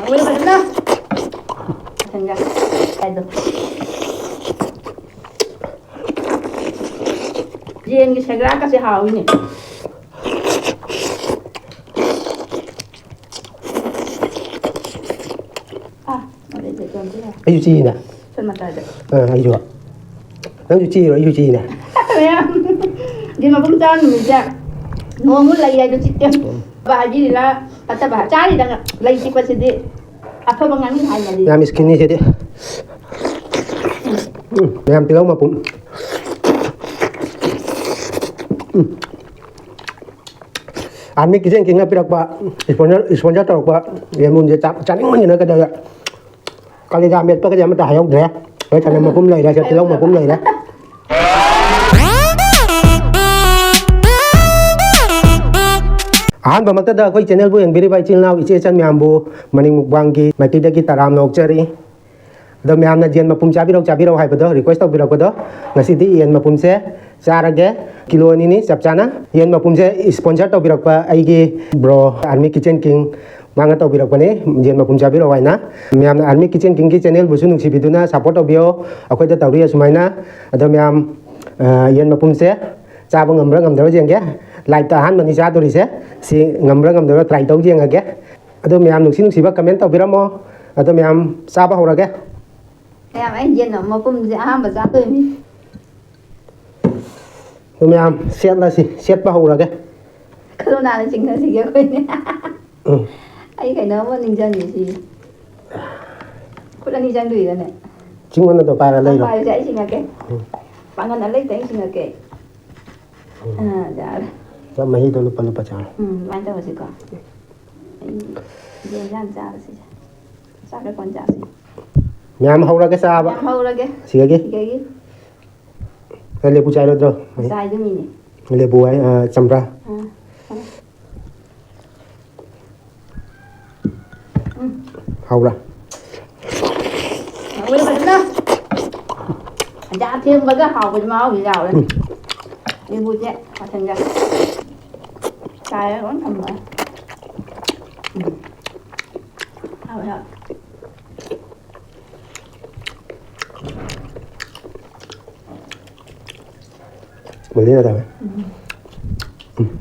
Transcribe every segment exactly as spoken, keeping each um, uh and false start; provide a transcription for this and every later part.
ꯃꯣꯏ ꯐꯖꯅ ꯊꯝꯖ-, ꯍꯥꯏꯗꯣ꯫ ꯌꯦꯟꯒꯤ ꯁꯦꯒ꯭ꯔꯥꯛꯀꯁꯦ ꯍꯥꯎꯋꯤꯅꯦ꯫ ꯑꯥ, ꯑꯗꯩꯗ ꯆꯣꯟꯗꯣꯏꯔꯥ? ꯑꯩꯁꯨ ꯆꯤꯅ꯫ ꯁꯟ ꯃꯇꯥꯏꯗ꯫ ꯑꯥ, ꯑꯩꯁꯨ꯫ ꯅꯪꯁꯨ ꯆꯤꯔꯣ, ꯑꯩꯁꯨ ꯆꯤꯅ꯫ ꯃꯌꯥꯝ꯫ ꯌꯦꯟ ꯃꯄꯨꯝ ꯆꯥ ꯅꯨꯃꯤꯠꯁꯦ ꯅꯣꯡꯃ ꯂꯩ ꯍꯥꯏꯗꯣ ꯆꯤꯠꯇꯦ꯫ ꯎꯝ꯫ ꯐꯕ ꯍꯥꯏꯕꯤꯔꯤꯔꯥ ꯐꯠꯇꯕ ꯍꯥꯏ-, ꯆꯥꯔꯤꯗ ꯂꯩ ꯆꯤꯛꯄꯁꯤꯗꯤ ꯑꯐꯕ ꯉꯥꯅꯨ ꯍꯥꯏꯅꯔꯤ꯫ ꯌꯥꯝ ꯏꯁꯀꯤꯟꯅꯤ ꯁꯤꯗꯤ꯫ ꯎꯝ, ꯃꯌꯥꯝ ꯇꯤꯜꯍꯧ ꯃꯄꯨꯝ꯫ ꯎꯝ꯫ ꯑꯥꯔꯃꯤ ꯀꯤꯆꯟ ꯀꯤꯡꯅ ꯄꯤꯔꯛꯄ, sponsor, sponsor ꯇꯧꯔꯛꯄ ꯌꯦꯟꯕꯨꯝꯁꯦ ꯆꯥ-, ꯆꯥꯅꯤꯡꯃꯟꯗꯅ ꯀꯩꯗꯧꯔꯦ꯫ ꯀꯥꯂꯦꯖꯥ ꯃꯦꯠꯄꯒꯗꯤ ꯑꯃꯠꯇ ꯍꯥꯏꯍꯧꯗ꯭ꯔꯦ꯫ ꯍꯣꯏ, ꯆꯅꯝ ꯃꯄꯨꯝ ꯂꯩꯔꯦ, ꯁꯦ ꯇꯤꯜꯍꯧ ꯃꯄꯨꯝ ꯂꯩꯔꯦ꯫ ꯑꯍꯥꯟꯕꯃꯛꯇꯗ ꯑꯩꯈꯣꯏ channelꯕꯨ ꯌꯦꯡꯕꯤꯔꯤꯕ ꯏꯆꯤꯜ ꯏꯅꯥꯎ ꯏꯆꯦ ꯏꯆꯟ ꯃꯌꯥꯝꯕꯨ ꯃꯅꯤꯡ ꯃꯨꯛꯕꯥꯡꯒꯤ ꯃꯥꯏꯀꯩꯗꯒꯤ ꯇꯔꯥꯝꯅ ꯑꯣꯛꯆꯔꯤ꯫ ꯑꯗꯣ ꯃꯌꯥꯝꯅ ꯌꯦꯟ ꯃꯄꯨꯝ ꯆꯥꯕꯤꯔꯛꯎ, ꯆꯥꯕꯤꯔꯛꯎ ꯍꯥꯏꯕꯗꯣ, request ꯇꯧꯕꯤꯔꯛꯄꯗꯣ, ꯉꯁꯤꯗꯤ ꯌꯦꯟ ꯃꯄꯨꯝꯁꯦ ꯆꯥꯔꯒꯦ꯫ ꯀꯤꯂꯣ ꯑꯅꯤꯅꯤ ꯆꯞ ꯆꯥꯅ꯫ ꯌꯦꯟ ꯃꯄꯨꯝꯁꯦ sponsor ꯇꯧꯕꯤꯔꯛꯄ ꯑꯩꯒꯤ bro Army Kitchen King ꯃꯥꯅ ꯇꯧꯕꯤꯔꯛꯄꯅꯦ, ꯌꯦꯟ ꯃꯄꯨꯝ ꯆꯥꯕꯤꯔꯛꯑꯣ ꯍꯥꯏꯅ꯫ ꯃꯌꯥꯝꯅ Army Kitchen Kingꯒꯤ channelꯕꯨꯁꯨ ꯅꯨꯡꯁꯤꯕꯤꯗꯨꯅ support ꯇꯧꯕꯤꯌꯣ꯫ ꯑꯩꯈꯣꯏꯗ ꯇꯧꯔꯤ ꯑꯁꯨꯃꯥꯏꯅ꯫ ꯑꯗꯣ ꯃꯌꯥꯝ, ꯑ, ꯌꯦꯟ ꯃꯄꯨꯝꯁꯦ ꯆꯥꯕ ꯉꯝꯕ꯭ꯔꯥ ꯉꯝꯗꯕ꯭ꯔꯥ ꯌꯦꯡꯒꯦ꯫ Lifeꯇ ꯑꯍꯥꯟꯕꯅꯤ ꯆꯥꯗꯣꯔꯤꯁꯦ꯫ ꯁꯤ ꯉꯝꯕ꯭ꯔꯥ ꯉꯝꯗꯕ꯭ꯔꯥ try ꯇꯧ ꯌꯦꯡꯉꯒꯦ꯫ ꯑꯗꯣ ꯃꯌꯥꯝ ꯅꯨꯡꯁꯤ ꯅꯨꯡꯁꯤꯕ comment ꯇꯧꯕꯤꯔꯝꯃꯣ꯫ ꯑꯗꯣ ꯃꯌꯥꯝ ꯆꯥꯕ ꯍꯧꯔꯒꯦ꯫ ꯃꯌꯥꯝ, ꯑꯩ ꯌꯦꯟ ꯃꯄꯨꯝꯁꯦ ꯑꯍꯥꯟꯕ ꯆꯥꯗꯣꯏꯅꯤ꯫ ꯑꯗꯣ ꯃꯌꯥꯝ ꯁꯦꯠꯂꯁꯤ, ꯁꯦꯠꯄ ꯍꯧꯔꯒꯦ꯫ ꯀꯔꯣꯅꯥꯅ ꯆꯤꯡꯅꯁꯤꯒꯦ ꯑꯩꯈꯣꯏꯅꯦ꯫ ꯎꯝ꯫ ꯑꯩ ꯀꯩꯅꯣꯝꯃ ꯅꯤꯡꯁꯤꯡꯉꯦ ꯁꯤ꯫ ꯈꯨꯠ ꯑꯅꯤ ꯆꯪꯗꯣꯏꯔꯅꯦ? ꯆꯤꯡꯉꯣꯟꯅꯗꯣ ꯄꯥꯏꯔ ꯂꯩꯔꯣ꯫ ꯄꯥꯏꯔꯁꯦ, ꯑꯩ ꯆꯤꯡꯉꯛꯀꯦ꯫ ꯎꯝ꯫ ꯄꯥꯡꯒꯜ ꯑꯃ ꯂꯩꯇꯦ, ꯑꯩ ꯆꯤꯡꯉꯛꯀꯦ꯫ ꯎꯝ꯫ ꯑꯥ, ꯌꯥꯔꯦ꯫ ꯆꯞ ꯃꯍꯤꯗꯣ ꯂꯨꯄꯥ ꯂꯨꯄꯥ ꯆꯥꯔꯣ꯫ ꯎꯝ, ꯑꯗꯨꯃꯥꯏꯅ ꯇꯧꯔꯁꯤꯀꯣ꯫ ꯑꯩ ꯌꯦꯟ ꯌꯥꯝ ꯆꯥꯔꯁꯤꯁꯦ꯫ ꯆꯥꯛꯀ ꯀꯣꯟ ꯆꯥꯁꯤ꯫ ꯃꯌꯥꯝ ꯍꯧꯔꯒꯦ ꯆꯥꯕ꯫ ꯃꯌꯥꯝ ꯍꯧꯔꯒꯦ꯫ ꯁꯤꯗꯒꯤ꯫ ꯁꯤꯗꯒꯤ꯫ ꯅꯪ ꯂꯦꯕꯨ ꯆꯥꯏꯔꯣꯏꯗ꯭ꯔꯣ? ꯆꯥꯏꯗꯨꯃꯤꯅꯦ꯫ ꯂꯦꯕꯨ ꯍꯥꯏ, ꯑ, ꯆꯝꯄ꯭ꯔꯥ꯫ ꯑꯥ, ꯑꯥ꯫ ꯎꯝ꯫ ꯍꯥꯎꯕ꯭ꯔꯥ? ꯍꯥꯎꯋꯦ ꯐꯖꯅ꯫ ꯑꯖꯥ ꯊꯦꯡꯕꯒ ꯍꯥꯎꯕꯗꯤ ꯃꯍꯥꯎꯗꯤ ꯌꯥꯎꯔꯦ꯫ ꯎꯝ꯫ ꯂꯦꯕꯨꯁꯦ ꯃꯊꯟꯗ ꯆꯥꯏꯔ ꯂꯣꯏ ꯊꯝꯃꯣ꯫ ꯎꯝ꯫ ꯍꯥꯎꯋꯦ, ꯍꯥꯎꯋꯦ꯫ ꯃꯨꯜꯂꯤ ꯌꯥꯗꯕ꯫ ꯎꯝ꯫ ꯎꯝ꯫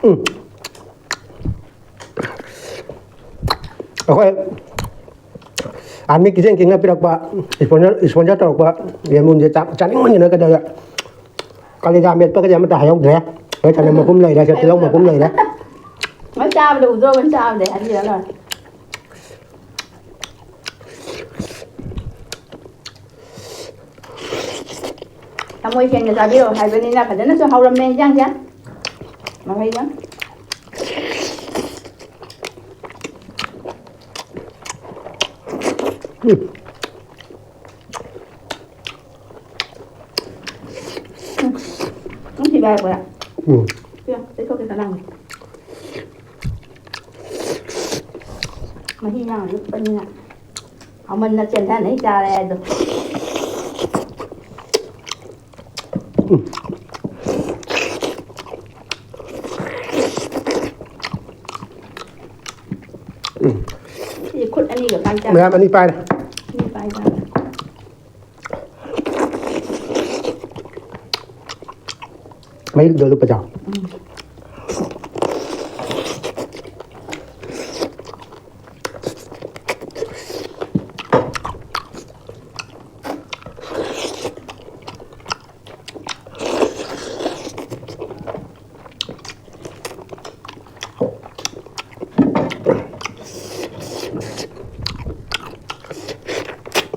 ꯎꯝ꯫ ꯑꯩꯈꯣꯏ ꯑꯥꯔꯃꯤ ꯀꯤꯆꯦꯟ ꯀꯤꯡꯅ ꯄꯤꯔꯛꯄ, sponsor, sponsor ꯇꯧꯔꯛꯄ ꯌꯦꯟꯕꯨꯝꯁꯦ ꯆꯥ-, ꯆꯥꯅꯤꯡꯃꯟꯗꯅ ꯀꯩꯗꯧꯔꯦ꯫ ꯀꯥꯂꯦꯖꯥ ꯃꯦꯠꯄꯒꯗꯤ ꯑꯃꯠꯇ ꯍꯥꯏꯍꯧꯗ꯭ꯔꯦ꯫ ꯂꯣꯏ ꯆꯥꯅꯝ ꯃꯄꯨꯝ ꯂꯩꯔꯦ, ꯁꯦ ꯇꯤꯜꯍꯧ ꯃꯄꯨꯝ ꯂꯩꯔꯦ꯫ ꯃꯣꯏ ꯆꯥꯕꯗ ꯎꯗ꯭ꯔꯣ, ꯃꯣꯏ ꯆꯥꯕꯗ ꯍꯥꯏꯕꯤꯔ ꯂꯣꯏꯔꯦ꯫ ꯊꯃꯣꯏ ꯁꯦꯡꯅ ꯆꯥꯕꯤꯔꯛꯑꯣ ꯍꯥꯏꯕꯅꯤꯅ ꯐꯖꯅꯁꯨ ꯍꯧꯔꯝꯃꯦ ꯏꯟꯖꯥꯡꯁꯦ꯫ ꯃꯍꯩꯗ꯫ ꯎꯝ꯫ ꯎꯝ꯫ ꯅꯨꯡꯁꯤꯕ ꯍꯥꯏꯔꯛꯄ꯭ꯔꯥ? ꯎꯝ꯫ ꯁꯤꯗ, ꯇꯩꯊꯣꯛꯀꯦ ꯆꯅꯥꯡꯗꯣ꯫ ꯃꯍꯤ ꯌꯥꯝ ꯂꯨꯞꯄꯅꯤꯅ ꯍꯥꯎꯃꯟꯅ ꯆꯦꯟꯊꯅꯩ ꯆꯥꯔꯦ ꯍꯥꯏꯗꯣ꯫ ꯁꯤꯗꯤ ꯈꯨꯠ ꯑꯅꯤꯒ ꯄꯥꯏ ꯆꯥꯕ꯫ ꯃꯌꯥꯝ ꯑꯅꯤ ꯄꯥꯏꯔꯦ꯫ ꯑꯅꯤ ꯄꯥꯏ ꯆꯥꯕ꯫ ꯃꯍꯤꯗꯣ ꯂꯨꯞꯄ ꯆꯥꯎ꯫ ꯎꯝ꯫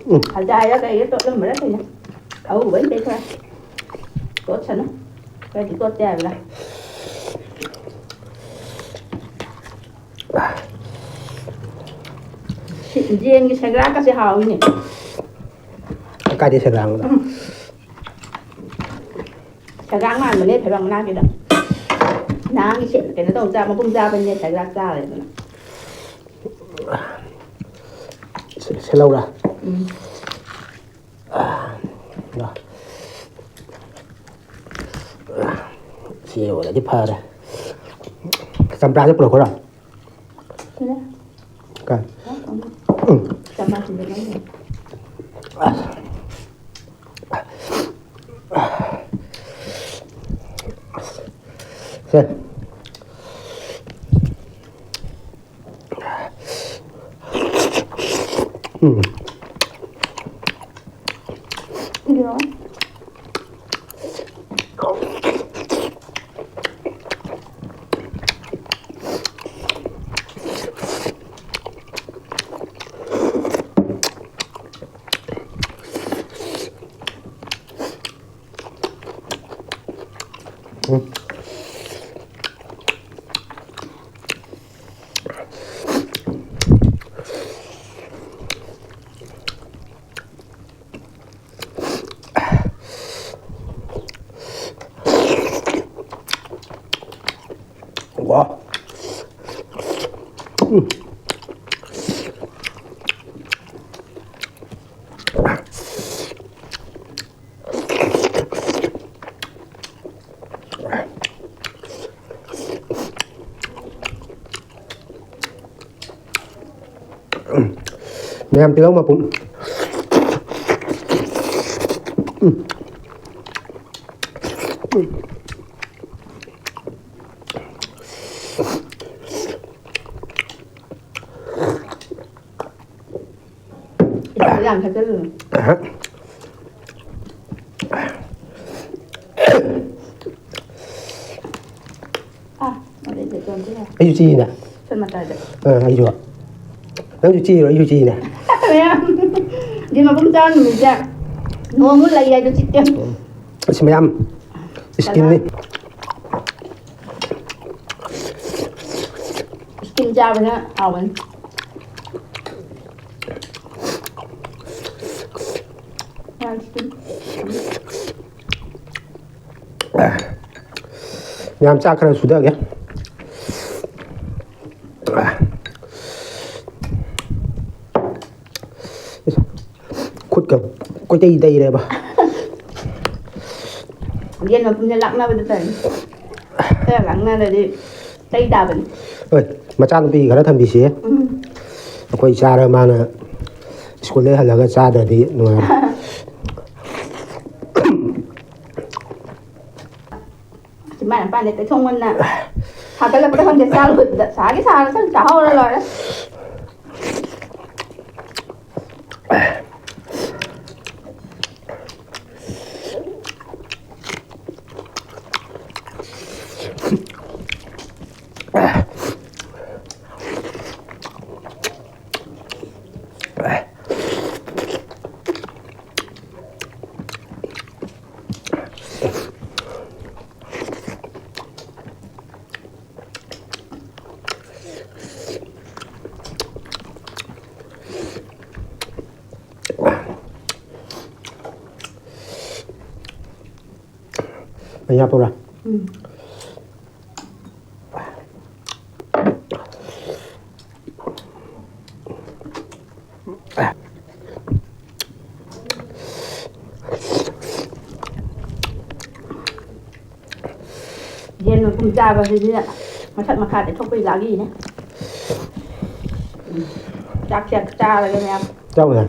ꯎꯝ꯫ ꯈꯖꯥꯏꯔ ꯀꯩꯔ ꯇꯣꯠꯂꯝꯕ꯭ꯔꯥ ꯀꯩꯅꯣ? ꯑꯎꯕꯩ ꯇꯩꯊꯣꯛꯑꯦ꯫ ꯇꯣꯠꯁꯅꯨ꯫ ꯈꯔꯗꯤ ꯇꯣꯠꯇ ꯌꯥꯔꯣꯏ꯫ ꯁꯤ-, ꯌꯦꯟꯒꯤ ꯁꯦꯒ꯭ꯔꯥꯛꯀꯁꯦ ꯍꯥꯎꯋꯤꯅꯦ꯫ ꯀꯥꯏꯗꯩ ꯁꯦꯒ꯭ꯔꯥꯛꯅꯣ? ꯎꯝ꯫ ꯁꯦꯒ꯭ꯔꯥꯛ ꯃꯥꯟꯕꯅꯦ ꯊꯩꯕꯣꯡ ꯃꯅꯥꯒꯤꯗꯣ꯫ ꯅꯍꯥꯟꯒꯤ ꯁꯦ-, ꯀꯩꯅꯣ ꯇꯧ ꯆꯥ-, ꯃꯄꯨꯝ ꯆꯥꯕꯅꯤꯅꯦ ꯁꯦꯒ꯭ꯔꯥꯛ ꯆꯥꯔꯦꯗꯅ꯫ ꯁꯦ-, ꯁꯦꯠꯍꯧꯔꯥ? ꯎꯝ꯫ ꯌꯦꯡꯉꯨꯔꯗꯤ ꯐꯔꯦ꯫ ꯆꯝꯄ꯭ꯔꯥꯁꯦ ꯄꯨꯔꯛꯈ꯭ꯔꯣ꯫ ꯁꯤꯅꯦ꯫ ꯀꯥꯏ? ꯎꯝ꯫ ꯆꯝꯄ꯭ꯔꯥ ꯁꯤꯟꯕ ꯂꯩꯅꯦ꯫ ꯁꯦ꯫ ꯎꯝ꯫ ꯁꯤꯔꯣ? ꯎꯝ꯫ ꯋꯥ꯫ ꯎꯝ꯫ ꯃꯌꯥꯝ ꯇꯤꯜꯍꯧ ꯃꯄꯨꯝ꯫ ꯎꯝ꯫ ꯌꯥꯝ ꯊꯛꯆꯜꯂꯨꯅꯨ꯫ ꯑꯍ꯫ ꯑꯥ, ꯑꯗꯩꯗꯤ ꯀꯩꯅꯣ ꯇꯧꯔꯦ꯫ ꯑꯩꯁꯨ ꯆꯤꯅꯦ꯫ ꯁꯟ ꯃꯇꯥꯏꯗ꯫ ꯑ, ꯑꯩꯁꯨ꯫ ꯅꯪꯁꯨ ꯆꯤꯔꯣ, ꯑꯩꯁꯨ ꯆꯤꯅꯦ꯫ ꯃꯌꯥꯝ꯫ ꯌꯦꯟ ꯃꯄꯨꯝ ꯆꯥ ꯅꯨꯃꯤꯠꯁꯦ ꯅꯣꯡꯃꯨ ꯂꯩ ꯍꯥꯏꯗꯣ ꯆꯤꯠꯇꯦ꯫ ꯑꯁ, ꯃꯌꯥꯝ ꯏꯁꯀꯤꯟꯅꯤ꯫ ꯏꯁꯀꯤꯟ ꯆꯥꯕꯅ ꯍꯥꯎꯕꯅꯤ꯫ ꯃꯌꯥꯝ ꯆꯥꯛ ꯈꯔ ꯁꯨꯊꯒꯦ꯫ ꯈꯨꯠꯀ ꯀꯣꯏꯇꯩ ꯇꯩꯔꯦꯕ꯫ ꯌꯦꯟ ꯃꯄꯨꯝꯁꯦ ꯂꯥꯛꯅꯕꯗ ꯇꯧꯔꯤꯅꯤ꯫ ꯈꯔ ꯉꯥꯡꯅꯔꯗꯤ ꯆꯩ ꯇꯥꯕꯅꯤ꯫ ꯍꯣꯏ, ꯃꯆꯥꯅꯨꯄꯤ ꯈꯔ ꯊꯝꯕꯤꯁꯤ꯫ ꯎꯝ꯫ ꯑꯩꯈꯣꯏ ꯆꯥꯔ ꯃꯥꯅ ꯁ꯭ꯀꯨꯜꯗꯩ ꯍꯜꯂꯒ ꯆꯥꯗ꯭ꯔꯗꯤ ꯅꯨꯡꯉꯥꯏꯔꯣꯏ꯫ ꯆꯤꯝꯕꯥꯟ ꯃꯄꯥꯟꯗ ꯇꯩꯊꯣꯛꯃꯟꯅ ꯁꯥꯒꯠꯂꯛꯄꯗ ꯈꯪꯗꯦ, ꯆꯥ ꯂꯣꯏꯕꯗ ꯁꯥꯒꯤ ꯁꯥꯔꯁꯨ ꯆꯥꯍꯧꯔ ꯂꯣꯏꯔꯦ꯫ ꯃꯍꯤ ꯍꯥꯞꯄꯧꯔꯥ? ꯎꯝ꯫ ꯌꯦꯟ ꯃꯄꯨꯝ ꯆꯥꯕꯁꯤꯗꯤ ꯃꯊꯛ ꯃꯈꯥꯗ ꯊꯣꯛꯄꯩ ꯂꯥꯒꯤꯅꯦ꯫ ꯎꯝ꯫ ꯆꯥꯛꯁꯦ ꯆꯥꯔꯒꯦ ꯃꯌꯥꯝ꯫ ꯆꯥꯎꯅꯦ꯫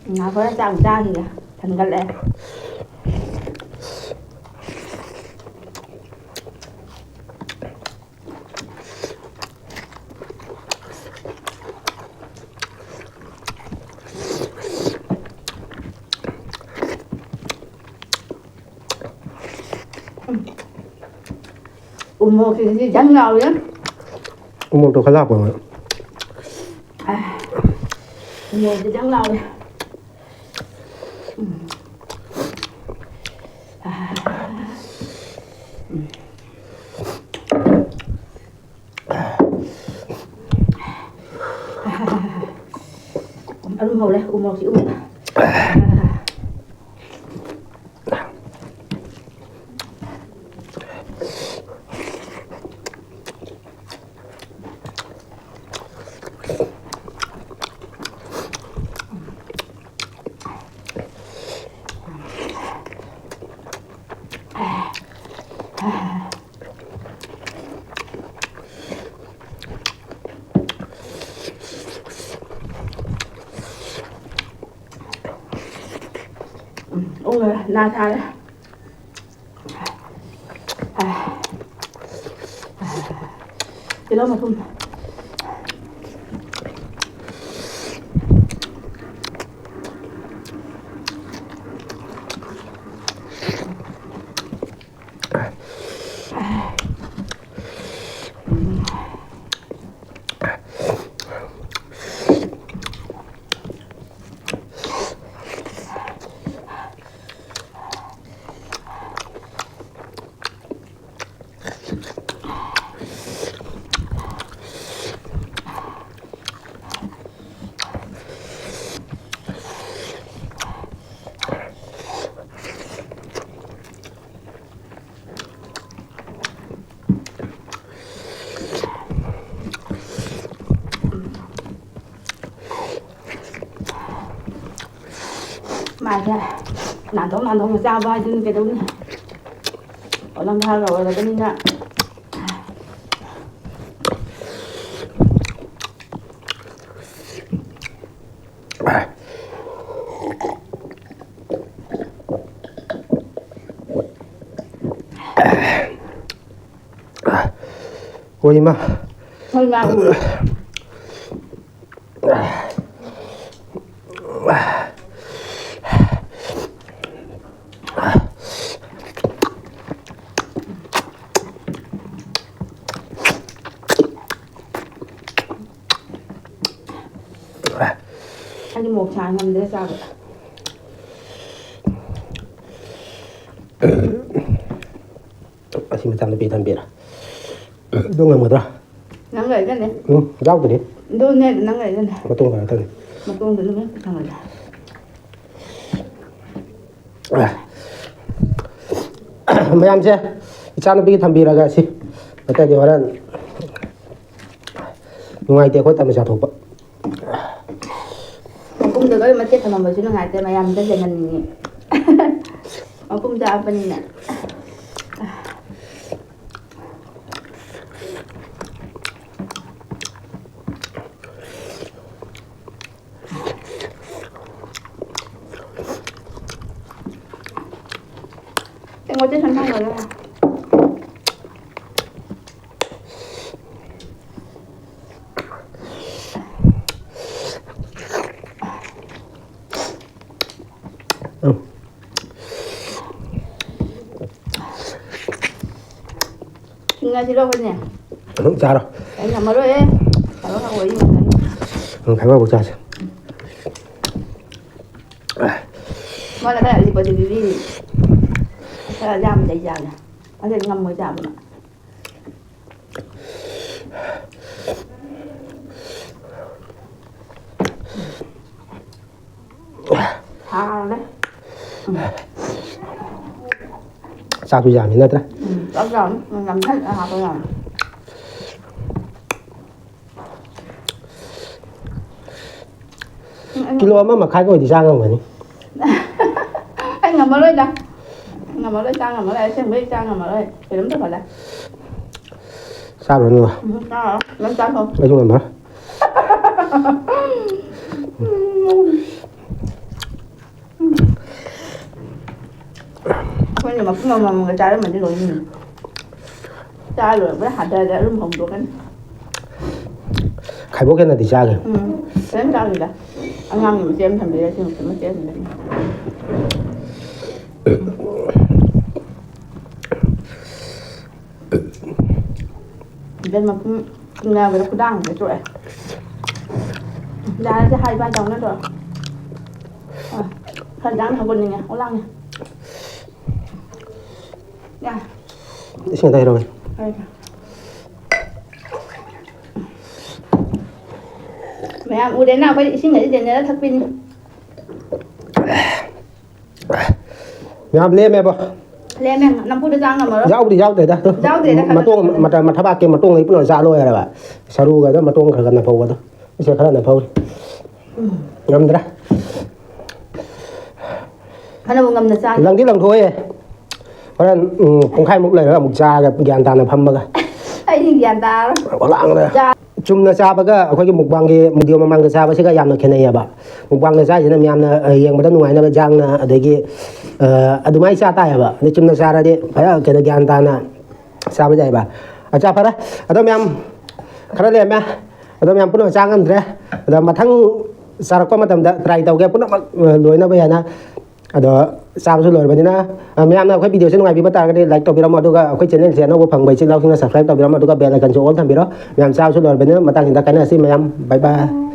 ꯎꯝ, ꯉꯥꯏꯈꯣ, ꯆꯥꯛ ꯆꯥꯈꯤꯒꯦ꯫ ꯊꯟꯒꯠꯂꯛꯑꯦ꯫ ꯎ ꯃꯣꯔꯣꯛꯁꯤꯗꯤ ꯌꯥꯝ ꯉꯥꯎꯔꯦ꯫ ꯎ ꯃꯣꯔꯣꯛꯇꯣ ꯈꯔ ꯍꯥꯞꯄꯣ꯫ ꯎ ꯃꯣꯔꯣꯛꯁꯤꯗꯤ ꯌꯥꯝ ꯉꯥꯎꯔꯦ꯫ ꯎꯝ꯫ ꯑꯗꯨꯝ ꯍꯧꯔꯦ ꯎ ꯃꯣꯔꯣꯛꯁꯤ ꯎ꯫ ꯎꯝ, ꯎꯝ, ꯅꯥ ꯊꯥꯔꯦ꯫ ꯇꯤꯜꯍꯧ ꯃꯄꯨꯝ꯫ ꯃꯥꯁꯦ ꯅꯥꯟꯊꯣꯛ ꯅꯥꯟꯊꯣꯛꯅ ꯆꯥꯕ ꯍꯥꯏꯗꯨꯅꯤ꯫ ꯀꯩꯗꯧꯅꯤ? ꯄꯣꯠꯂꯝ ꯊꯥꯔꯒ ꯑꯣꯏꯔꯕꯅꯤꯅ꯫ ꯍꯣꯏ, ꯏꯃꯥ꯫ ꯍꯣꯏ, ꯏꯃꯥ, ꯎꯔꯦ꯫ ꯑꯩꯗꯤ ꯃꯣꯔꯣꯛ ꯁꯥ ꯉꯝꯗ꯭ꯔꯦ ꯆꯥꯕ꯫ ꯑꯁꯤ ꯃꯆꯥꯅꯨꯄꯤ ꯊꯝꯕꯤꯔ꯫ ꯑꯗꯨ ꯉꯝꯒꯗ꯭ꯔꯥ? ꯅꯪ ꯂꯩꯒꯅꯤ꯫ ꯎꯝ, ꯌꯥꯎꯗ꯭ꯔꯤ꯫ ꯑꯗꯨꯅꯦ, ꯅꯪ ꯂꯩꯒꯅꯤ꯫ ꯃꯇꯣꯡ ꯈꯔ ꯊꯝꯃꯤ꯫ ꯃꯇꯣꯡꯗꯨ ꯑꯗꯨꯝ ꯊꯝꯃꯒꯦ꯫ ꯃꯌꯥꯝꯁꯦ ꯏꯆꯥꯅꯨꯄꯤꯒꯤ ꯊꯝꯕꯤꯔꯒ ꯁꯤ ꯅꯠꯇ꯭ꯔꯗꯤ ꯍꯣꯔꯦꯟ ꯅꯨꯡꯉꯥꯏꯇꯦ ꯑꯩꯈꯣꯏ ꯇꯃꯤꯁꯥ ꯊꯣꯛꯄ꯫ ꯃꯄꯨꯝꯗ ꯂꯣꯏ ꯃꯆꯦꯠ ꯊꯝꯃꯝꯕꯁꯨ ꯅꯨꯡꯉꯥꯏꯇꯦ, ꯃꯌꯥꯝꯗ ꯂꯩꯍꯟꯅꯤꯡꯉꯤ꯫ ꯃꯄꯨꯝ ꯆꯥꯕꯅꯤꯅ꯫ ꯄꯣꯠꯁꯦ ꯁꯨꯃꯥꯏꯅ ꯊꯝꯈ꯭ꯔꯒ꯫ ꯎꯝ꯫ ꯁꯤꯡꯉꯁꯤꯔꯣ ꯑꯩꯈꯣꯏꯅꯦ? ꯑꯗꯨꯝ ꯆꯥꯔꯣ꯫ ꯑꯩ ꯉꯝꯃꯔꯣꯏꯍꯦ꯫ ꯇꯧꯔꯒ ꯋꯥꯔꯤ ꯉꯥꯛꯇꯅꯤ꯫ ꯎꯝ, ꯈꯔ ꯐꯥꯎ ꯆꯥꯁꯦ꯫ ꯃꯥꯅ ꯈꯔ ꯑꯂꯤꯄꯗꯤ ꯄꯤꯕꯤꯅꯤ꯫ ꯈꯔ ꯌꯥꯝ ꯂꯩ ꯆꯥꯒꯦ꯫ ꯑꯗꯨꯗꯤ ꯉꯝꯃꯣꯏ ꯆꯥꯕ ꯃꯥ꯫ ꯍꯥꯎꯔꯦ꯫ ꯆꯥꯛꯁꯨ ꯌꯥꯝꯃꯤ ꯅꯠꯇ꯭ꯔꯥ? ꯎꯝ, ꯆꯥꯛ ꯌꯥꯝꯃꯤ꯫ ꯎꯝ, ꯌꯥꯝ ꯊꯛ-, ꯍꯥꯞꯄ ꯌꯥꯝꯃꯤ꯫ ꯎꯝ, ꯎꯝ꯫ ꯀꯤꯂꯣ ꯑꯃ ꯃꯈꯥꯏꯒ ꯑꯣꯏꯗꯤ ꯆꯥ ꯉꯝꯒꯅꯤ꯫ ꯑꯩ ꯉꯝꯃꯔꯣꯏꯗ꯫ ꯑꯩ ꯉꯝꯃꯔꯣꯏ, ꯆꯥ ꯉꯝꯃꯔꯣꯏ꯫ ꯑꯁꯦꯡꯕꯩ ꯆꯥ ꯉꯝꯃꯔꯣꯏ꯫ ꯀꯩꯅꯣꯝ ꯇꯧꯈꯠꯂꯦ꯫ ꯆꯥꯔꯨꯔꯅꯨ꯫ ꯎꯝ, ꯆꯥꯔꯣ꯫ ꯅꯪ ꯆꯥꯊꯣꯛ꯫ ꯑꯩꯁꯨ ꯉꯝꯃꯔꯣꯏ꯫ ꯑꯩꯈꯣꯏꯅ ꯃꯄꯨꯝ ꯑꯃꯃꯝꯒ ꯆꯥꯔꯝꯃꯗꯤ ꯂꯣꯏꯅꯤ꯫ ꯆꯥ ꯂꯣꯏꯔꯛꯄꯗ ꯍꯟꯊꯔꯗꯤ ꯑꯗꯨꯝ ꯍꯧꯗꯣꯛꯀꯅꯤ꯫ ꯈꯥꯏꯕꯣꯛ ꯍꯦꯟꯅꯗꯤ ꯆꯥꯒꯦ꯫ ꯎꯝ, ꯐꯖꯅ ꯆꯥꯈꯤꯗ꯫ ꯑꯉꯥꯡꯒꯤ ꯃꯆꯦꯠ ꯑꯃ ꯊꯝꯕꯤꯔꯦ, ꯁꯤ ꯃꯆꯦꯠ ꯑꯃ ꯊꯝꯕꯤꯔꯦ꯫ ꯏꯕꯦꯝꯃ, ꯄꯨꯡ ꯏꯪꯅꯕꯗ ꯈꯨꯗꯥꯡꯁꯦ ꯆꯣꯛꯑꯦ꯫ ꯌꯥꯔꯦꯁꯦ, ꯍꯥꯏ ꯕꯥꯏ ꯇꯧ ꯅꯠꯇ꯭ꯔꯣ? ꯑ, ꯈꯔ ꯌꯥꯡꯅ ꯍꯧꯒꯠꯅꯤꯡꯉꯦ, ꯑꯣ ꯂꯥꯡꯉꯦ꯫ ꯌꯥ꯫ ꯏꯁꯤꯡ ꯑꯝꯇ ꯍꯩꯔꯛꯑꯣ꯫ ꯍꯣꯏ꯫ ꯃꯌꯥꯝ ꯎꯔꯦꯅ ꯑꯩꯈꯣꯏ ꯏꯁꯤꯡ ꯑꯁꯤ ꯗꯦꯅꯦꯔ ꯊꯛꯄꯤꯅꯤ꯫ ꯌꯥꯝ ꯂꯦꯝꯃꯦꯕ꯫ ꯂꯦꯝꯃꯦ, ꯅꯝꯐꯨꯗ ꯆꯥ ꯉꯝꯃꯔꯣꯏ꯫ ꯌꯥꯎꯕꯨꯗꯤ ꯌꯥꯎꯗꯦꯗ꯫ ꯌꯥꯎꯗꯦꯗ, ꯈꯔ ꯃꯇꯣꯡ, ꯈꯔ꯫ ꯃꯇ-, ꯃꯊꯕꯥꯛꯀꯤ ꯃꯇꯣꯡ ꯂꯣꯏ ꯄꯨꯂꯞ ꯆꯥ ꯂꯣꯏꯔꯦꯕ꯫ ꯁꯔꯨꯒꯗꯣ ꯃꯇꯣꯡ ꯈꯔ ꯈꯔ ꯅꯐꯧꯕꯗꯣ꯫ ꯁꯤꯁꯦ ꯈꯔ ꯅꯐꯧꯔꯤ꯫ ꯎꯝ꯫ ꯉꯝꯗ꯭ꯔꯦ꯫ ꯐꯅꯕꯨ ꯉꯝꯅ ꯆꯥ꯫ ꯂꯪꯗꯤ ꯂꯪꯊꯣꯛꯑꯦ꯫ ꯍꯣꯔꯦꯟ, ꯎꯝ, ꯄꯨꯡꯈꯥꯏꯃꯨꯛ ꯂꯩꯔꯒ ꯑꯃꯨꯛ ꯆꯥꯒꯦ, ꯒ꯭ꯌꯥꯟ ꯇꯥꯅ ꯐꯝꯃꯒ꯫ ꯑꯩꯗꯤ ꯒ꯭ꯌꯥꯟ ꯇꯥꯔꯔꯣꯏ꯫ ꯋꯥꯂꯥꯡꯗ꯫ ꯆꯥ- ꯆꯨꯝꯅ ꯆꯥꯕꯒ ꯑꯩꯈꯣꯏꯒꯤ ꯃꯨꯛꯕꯥꯡꯒꯤ ꯚꯤꯗꯤꯑꯣ ꯃꯃꯥꯡꯗ ꯆꯥꯕꯁꯤꯒ ꯌꯥꯝꯅ ꯈꯦꯠꯅꯩꯌꯦꯕ꯫ ꯃꯨꯛꯕꯥꯡꯗ ꯆꯥꯏꯁꯤꯅ ꯃꯌꯥꯝꯅ, ꯑ, ꯌꯦꯡꯕꯗ ꯅꯨꯡꯉꯥꯏꯅꯕ ꯌꯦꯟꯁꯥꯡꯅ, ꯑꯗꯒꯤ, ꯑ, ꯑꯗꯨꯃꯥꯏꯅ ꯆꯥ ꯇꯥꯏꯌꯦꯕ꯫ ꯑꯗꯩ ꯆꯨꯝꯅ ꯆꯥꯔꯗꯤ ꯈꯔ ꯀꯩꯅꯣ ꯒ꯭ꯌꯥꯟ ꯇꯥꯅ ꯆꯥꯕ ꯌꯥꯏꯕ꯫ ꯑꯆꯥ, ꯐꯔꯦ꯫ ꯑꯗꯣ ꯃꯌꯥꯝ ꯈꯔ ꯂꯩꯔꯝꯃꯦ꯫ ꯑꯗꯣ ꯃꯌꯥꯝ ꯄꯨꯝꯅꯃꯛ ꯆꯥ ꯉꯝꯗ꯭ꯔꯦ꯫ ꯑꯗꯣ ꯃꯊꯪ ꯆꯥꯔꯛꯄ ꯃꯇꯝꯗ try ꯇꯧꯒꯦ꯫ ꯄꯨꯝꯅꯃꯛ, ꯑ, ꯂꯣꯏꯅꯕ ꯍꯥꯏꯅ꯫ ꯑꯗꯣ ꯆꯥꯕꯁꯨ ꯂꯣꯏꯔꯕꯅꯤꯅ, ꯑ, ꯃꯌꯥꯝꯅ ꯑꯩꯈꯣꯏ ꯚꯤꯗꯤꯑꯣꯁꯦ ꯅꯨꯡꯉꯥꯏꯕꯤꯕ ꯇꯥꯔꯒꯗꯤ like ꯇꯧꯕꯤꯔꯝꯃꯣ, ꯑꯗꯨꯒ ꯑꯩꯈꯣꯏ ꯆꯦꯅꯦꯜꯁꯦ ꯑꯅꯧꯕ ꯐꯪꯕ ꯏꯆꯤꯜ ꯏꯅꯥꯎꯁꯤꯡꯅ subscribe ꯇꯧꯕꯤꯔꯝꯃꯣ, ꯑꯗꯨꯒ bell iconꯁꯨ all ꯊꯝꯕꯤꯔꯣ꯫ ꯃꯌꯥꯝ ꯆꯥꯕꯁꯨ ꯂꯣꯏꯔꯕꯅꯤꯅ ꯃꯇꯥꯡꯁꯤꯗ ꯀꯥꯏꯅꯔꯁꯤ ꯃꯌꯥꯝ꯫ Bye bye꯫